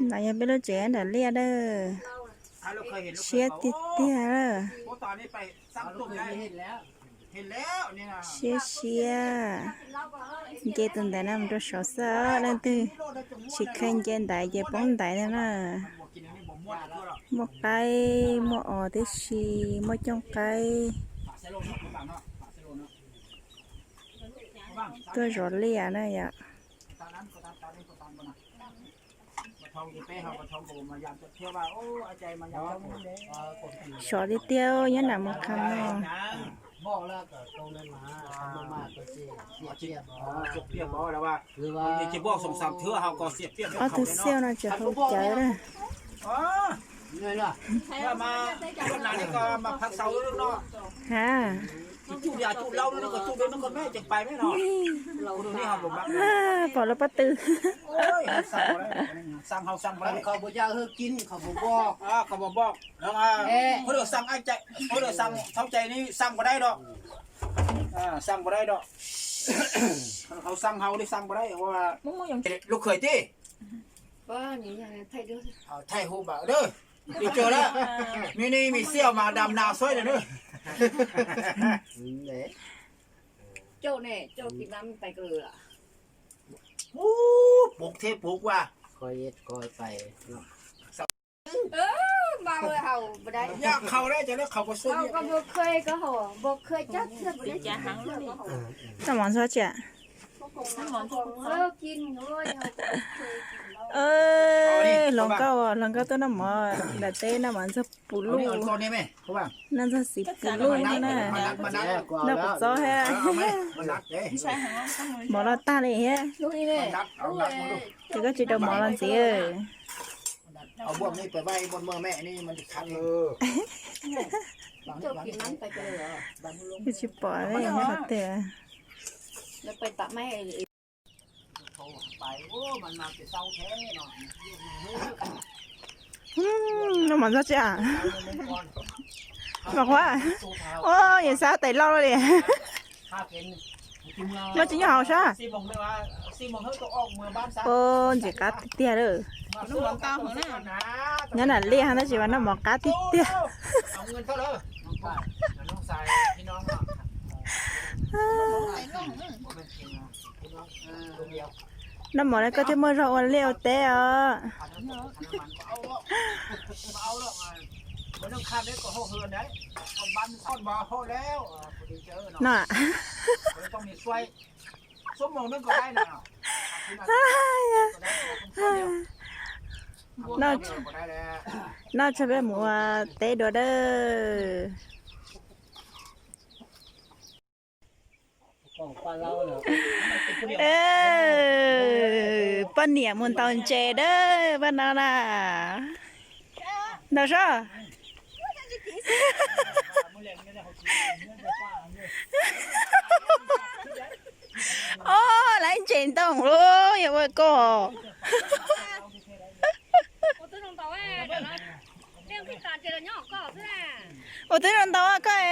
No yog peb lub tsev nram liaj na. Siab tiag tiag. Siab siab. Nce tus ntaiv no mus rau saud xwb, leej twg tsis kheev nce ntaiv ces poob ntaiv no na. Muaj qaib, muaj os tib si, muaj cooj qaib. Tuaj zov liaj na yom. Sov tiag tiag, nyob nram mus qhov no. Ob tug xiauj no tseem haus cawv na. Ha, pom lawv pob tw. Lub khawj tij, thaij hu npam, ib co na, mi ni mi xiaj mas dam nas xuaib na. Puv thiab puv ua. Yam khaus na, cov lawv khaus ko xwb. Noj mov ntxob tsi? Hluas nkauj, hluas nkauj tuaj noj mov nram teb, noj mov ntxob puv luj, noj ntxob xis puv luj na. Noj puv txob thiab. Mov los tag li thiab. Ces koj tsis rau mov los ntxiv. Koj tsis pom qhov twg. Noj mov ntxob tsi? Mas qhuav, yus xav tais loj li. Loj tsis nyob hauv sab. Ntxim qab tiag tiag lawm. Nyob nram liaj tab sis mas noj mov qab tiag tiag. Noj mov na koj thiaj muaj zog ua liaj ua teb os. No. Noj tso peb mus ua teb dua dawb. Poj niam mus ntaus ntses dawb paj no na. Ntaus soj. Ob, laiv ntses ntoo lub yog ua koj. Ua twb zoo ntau koj.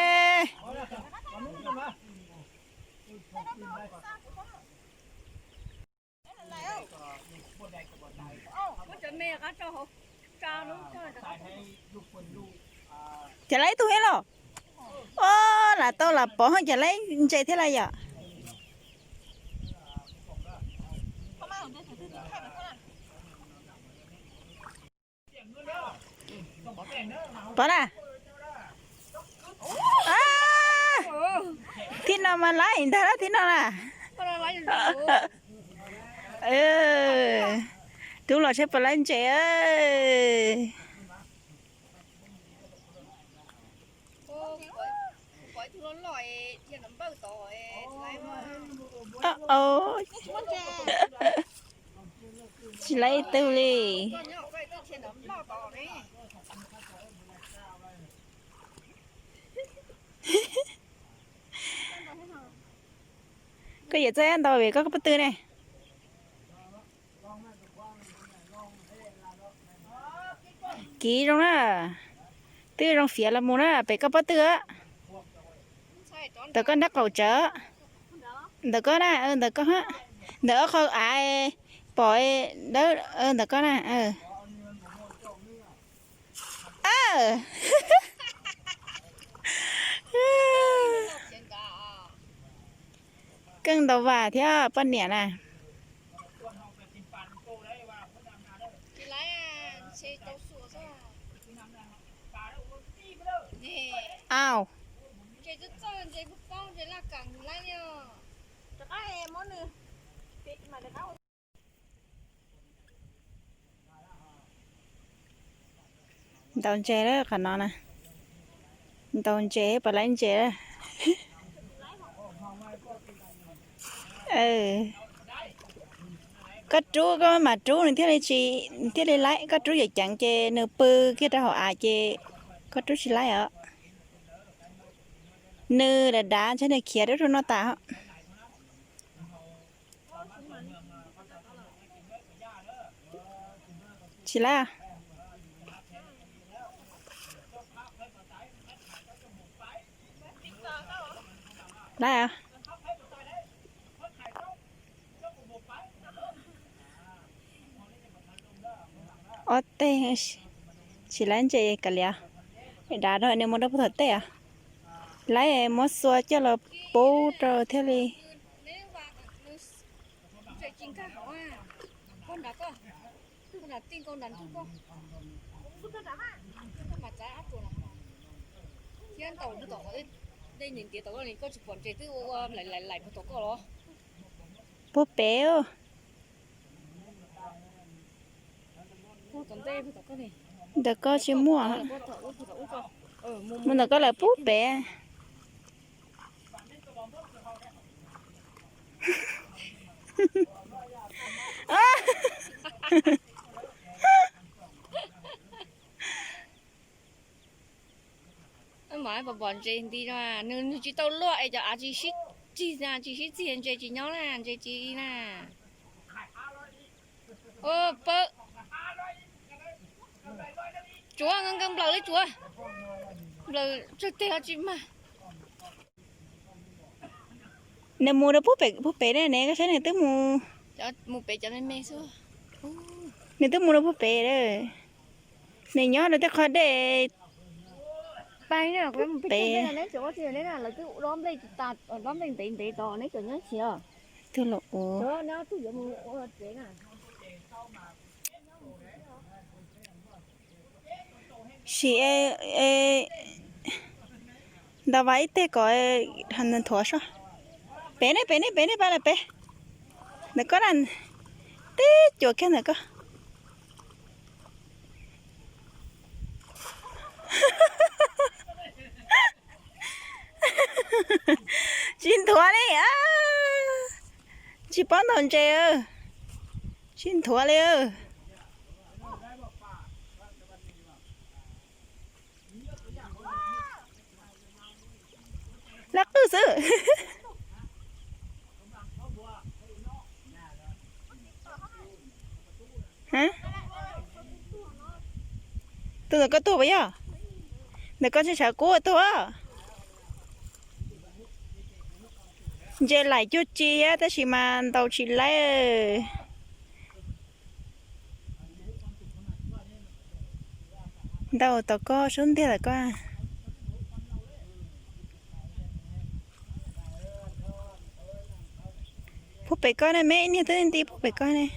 Ces laiv ib tug thiab los? Ob, lam tau lam pov ces laiv ntses thiab lawm yom. Pov na. Thib no mas laiv ntag lawm thib no na. Tub los saib puas laiv ntses. Tsis laiv ib tug li. Koj yawm txawj ntau vim koj pob tw ne. Kiv zoo na. Twb zoo fiav los mus na pem koj pob tw. Ntawm koj nrab qaum tsawv. Ntawm koj na, ntawm koj, ntawm ob qho av. Pom dawb ntawm koj na. Keej ntau vas thiab poj niam na. Au. Ntaus ntses lawm qhov no na. Ntaus ntses, puas laib ntses lawm? Koj rub, koj mam rub nws thiaj li tsis, thiaj li laib. Koj rub ceev ceev ces nws pw kiag rau hauv av ces koj rub tsis laib os. Nws dav dav ntshe nws khiav rau rau no tas. Tsis laib. Laib os. Ob teg, tsis laib ntses kav liam. Dav rau nws mus rau puag tom tej os. Laib muab xua coj los pub rau thiaj li. Puag pem. Ntawm koj tsis muaj. Mus ntawm koj lawm puag pem. Mas pom pom ntses nti no, nws tsis tau luaj es cov av tsis sib txig, tsis sib txig ntses tsis nyob na, ntses tsis na. Pawg. Tsuav nkees nkees nplawm li tsuav. Nplawm tsawg teg los tsis mag. Nws mus rau puag pem ne, koj saib nws twb mus. Mus pem cov me me xwb. Nws twb mus rau puag pem lawm. Nws nyob rau tej qhov dej. Pem. Twb los ua. Sim, ntaus vas ib teg kom nthuav soj. Pem ne, pem ne, pem ne, pab lawm pem. Ntawm koj na, tib cuam kiag ntawm koj. Tsis nthuav li. Tsis paub ntaus ntses, tsis nthuav li. Laj qwj xwb. Tus ntawm koj tuag puas yog? Ntawm koj tseem tshav kub tuag. Ntses laim cuag tsi tab sis mas ntaus tsis laib. Ntaus tom koj sub ntiag tom koj. Puag pem koj ne, me niag twb nti puag pem koj ne.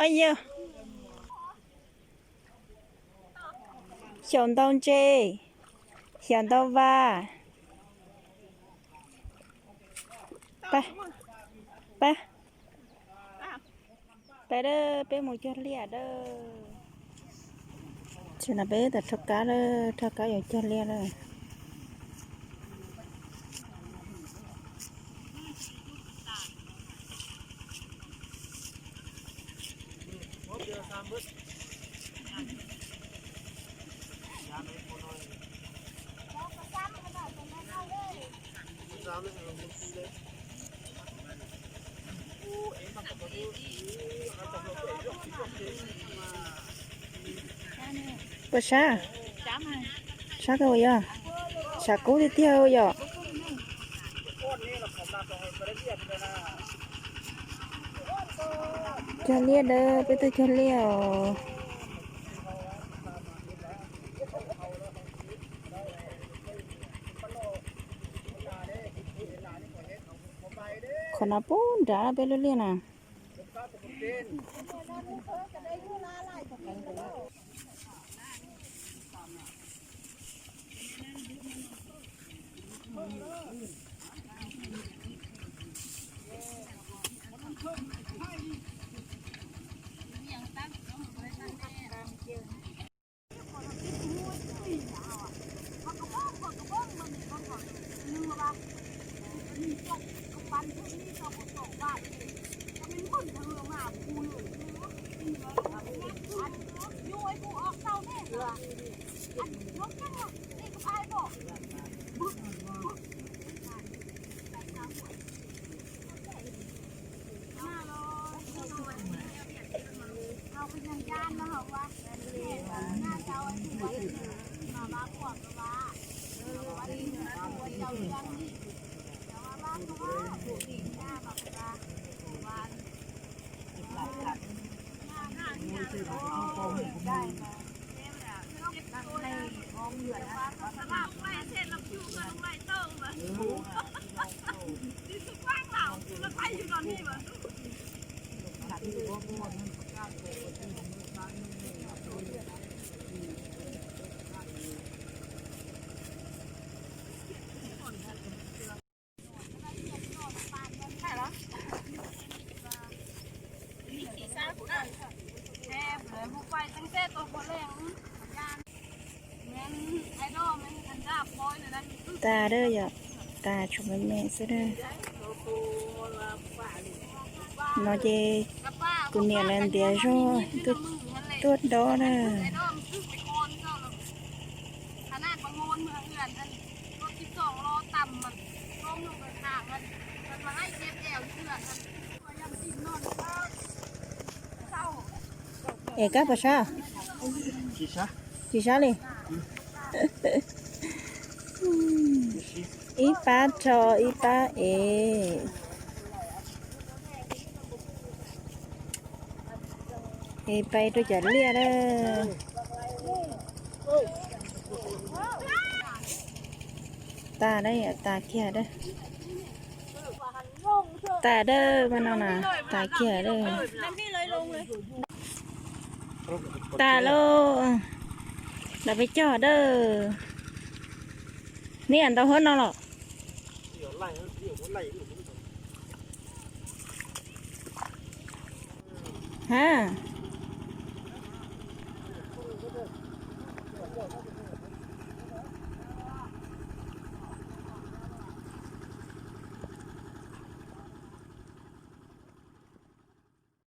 Yog xyaum ntaus ntses, xyaum ntaus vas. Peb, peb, peb mus cog liaj dawb. Tam no peb tam rho kab lawm, rho kab yuav cog liaj lawm. Puas sab? Sab kawg puas yog? Tshav kub tiag tiag yom. Cog liaj dawb, peb tuaj cog liaj os. Qhov no puag nrad peb lub liaj na. Tas dawb yom, tas tshuav me me xwb dawb. No ces kuv niam lawv ntiav zog tuaj dob na. Es kab puas sab? Tsis sab li. Ib pab rho ib pab ev. Es pais rau cov liaj dawb. Tas dawb, tas kiag dawb. Tas dawb, mas no na, tas kiag dawb. Tas lauj, los peb cog dawb. Nej ntau hab no los? Ha,